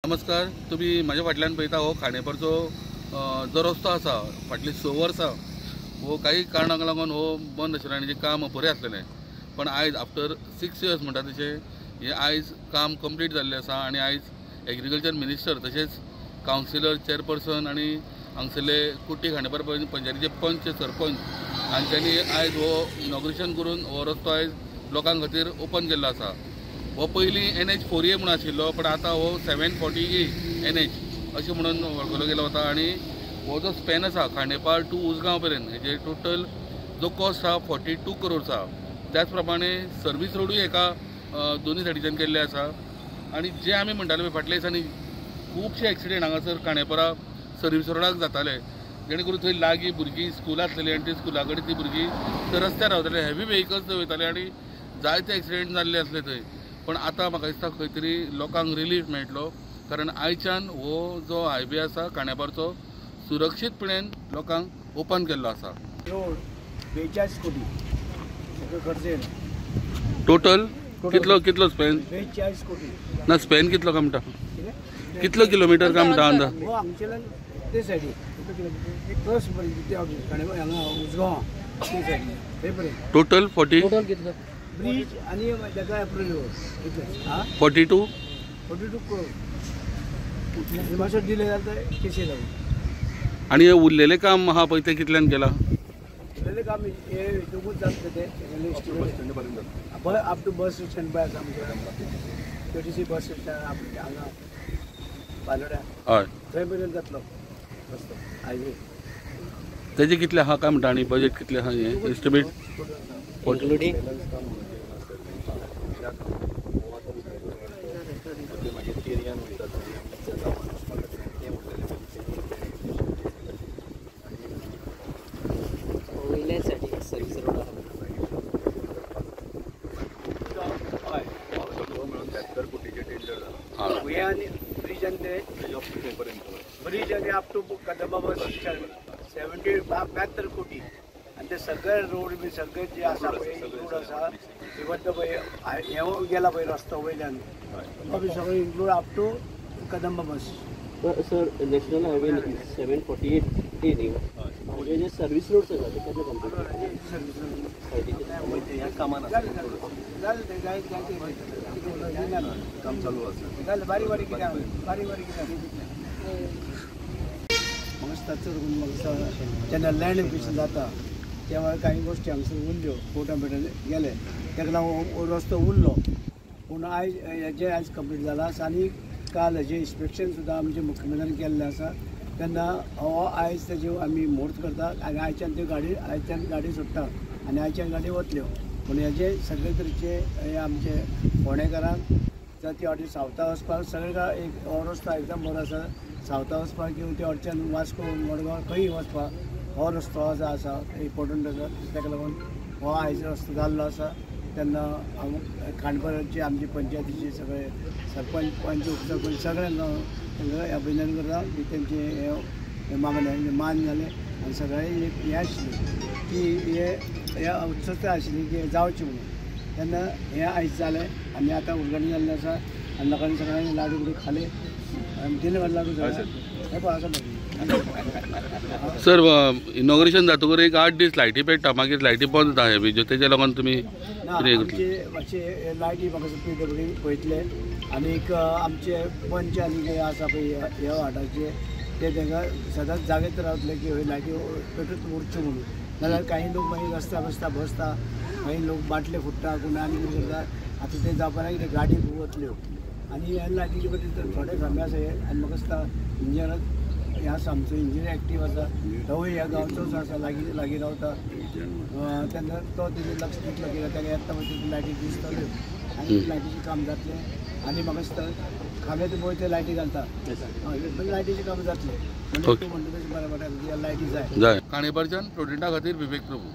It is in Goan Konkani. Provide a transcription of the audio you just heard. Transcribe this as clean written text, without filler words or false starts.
नमस्कार, तुम्ही माझ्या फाटल्यान पळयता हो खांडेपारचो जो रस्तो आसा फाटलीं 6 वर्सां हो काही कारणांक लागून हो बंद आशिल्लो आनी जें काम बरें आसलेलें, पण आयज आफ्टर 6 इयर्स म्हणटा तशें हें आयज काम कंप्लीट जाल्लें आसा. आनी आयज एग्रीकल्चर मिनिस्टर तशेंच कावन्सिलर चेअरपर्सन आनी हांगसरले कुट्टी खांडेपार पंचायतीचे पंच सरपंच हांच्यांनी आयज हो इनॉग्रेशन करून हो रस्तो आयज लोकां खातीर ओपन केल्लो आसा. हो पयलीं NH 4A म्हणून आशिल्लो, पण आतां हो 740A NH अशें म्हणून वळखलो गेलो वता. आनी हो जो स्पॅन आसा खांडेपार टू उसगांव पर्यंत हेजे टोटल जो कॉस्ट आसा 42 करोड्स आसा. त्याच प्रमाणे सर्वीस रोडूय एका दोनूय सायडीच्यान केल्ले आसा. आनी जे आमी म्हणटाले पळय फाटल्या दिसांनी खुबशे एक्सिडेंट हांगासर खांडेपारा सर्वीस रोडाक जाताले, जेणे करून थंय लागीं भुरगीं स्कुलां आसलेलीं आनी ती स्कुला कडेन ती भुरगीं थंय रस्त्यार रावताले, हेवी वेहिकल्स थंय वयताले आनी जायते एक्सिडेंट जाल्ले आसले थंय. पण आतां म्हाका दिसता खंय तरी लोकांक रिलीफ मेळटलो, कारण आयच्यान हो जो हायवे आसा खांडेपारचो सुरक्षीतपणान लोकांक ओपन केल्लो आसा. रोड 42 कोटी खर्च येयला टोटल. कितलो कितलो स्पेन? 42 कोटी. ना स्पेन कितलो काय म्हणटा, कितलो किलोमिटर काय म्हणटा अंदाज? हो हांगच्यान ते सायडीक प्लस हांगा उसगांव ते सायडीक थंय पर्यंत टोटल 40 कितलो ब्रिज आनी ताका एप्रोच रोड इतलें. आं 42 करोड मातसो डिले जाता केसी लागून. आनी हे उरलेलें काम आहा पळय तें कितल्यान केलां? उरलेलें काम हे हितूकूच जातलें तें अप टू बस स्टँड पळय आसा आमचें KTC bus stand हांगा बांदोड्या, हय थंय मेरेन जातलो रस्तो हायवे. तेजें कितलें आहा काय म्हणटा आनी बजेट कितलें आहा हें एस्टिमेट? इन्क्लुडींग वयल्या सायडीक सर्वीस रोड आहा. हय हे आनी ब्रिज आनी ते ब्रिज आनी up to Kadamba bus stand 72 कोटी. आनी ते सगळे रोड बी सगळे जे आसा पळय रोड आसा इवन तो पळय हे गेला पळय रस्तो वयल्यान तो बी सगळो include up to Kadamba bus. Sir, national highway 748A न्ही, म्हणजे जे सर्वीस रोड आसा ते केन्ना कंप्लीट? सर्वीस रोड सायडीचे जालें तें काम चालू आसा. जालें बारीक बारीक कितें बारीक बारीक कितें म्हाका दिसता चड करून म्हाका दिसता जेन्ना लँड एक्विजिशन जाता तेव्हा कांय गोश्टी हांगसर उरल्यो कोर्टा बिर्टान गेले ताका लागून हो रस्तो उरलो. पूण आयज हेजें आयज कंप्लीट जाला आसा. आनी काल हेजें इन्स्पेक्शन सुद्दां आमच्या मुख्यमंत्र्यान केल्लें आसा. तेन्ना हो आयज तेजे आमी म्हूर्त करता आनी आयच्यान त्यो गाडी आयच्यान गाडी सुट्टा आनी आयच्यान गाडी वतल्यो. पूण हेजे सगळे तरेचे हे आमचे फोंडेकारांक जावं ते वाटेन सावथा वचपाक सगळे एक हो रस्तो एकदम बरो आसा. सावथा वचपाक किंवा ते वाटच्यान वास्को मडगांव खंय वचपाक हो रस्तो जो आसा इम्पोर्टंट आसा. ताका लागून हो आयज रस्तो जाल्लो आसा. तेन्ना हांव खांडेपारचे आमचे पंचायतीचे सगळे सरपंच पंच उपसरपंच सगळ्यांक हांव तांकां अभिनंदन करता की तेंचें हें मागणें मान जालें आनी सगळें एक हें आशिल्लें की हे उत्सुकता आशिल्ली की जावचें म्हणून. तेन्ना हें आयज जालें आनी आतां उद्घाटन जाल्लें आसा आनी लोकांनी सगळ्यांनी लाडू बिडू खाले आनी दिले मला लाडू सगळे हें पळय आसा. सर, इनॉग्रेशन जातकच एक 8 दीस लायटी पेट्टा, मागीर लायटी बंद जाता हे बीज तेज्या लागून तुमी ना आमचे मातशे लायटी म्हाका PWD पळयतले आनीक आमचे पंच आनी जे आसा पळय ह्या वाठारचे ते तांकां सदांच जागेत रावतले की हय लायटी पेटूच उरच्यो म्हणून. नाजाल्यार काही लोक मागीर रस्त्या बसता बसता मागीर लोक बाटले फुट्टा कोण आनी कितें करता. आतां तें जावपा ना कितें गाडी वतल्यो आनी ह्या लायटीचे बद्दल थोडे खांबे आसा हे. आनी म्हाका दिसता इंजिनियर हे आसा आमचो इंजिनियर एक्टीव आसा, तोवूय ह्या गांवचोच आसा, लागीं लागीं रावता. तेन्ना तो तेजेर लक्ष दितलो कित्याक ताका येता पळय लायटी दिसतल्यो आनी लायटीचें काम जातलें. आनी म्हाका दिसता खांबे पळय ते लायटी घालता हय लायटीचें काम जातलें म्हणजे तूं म्हणटा तशें बरें पडटा लायटी जाय. खांडेपारच्यान प्रुडंटा खातीर विवेक प्रभू.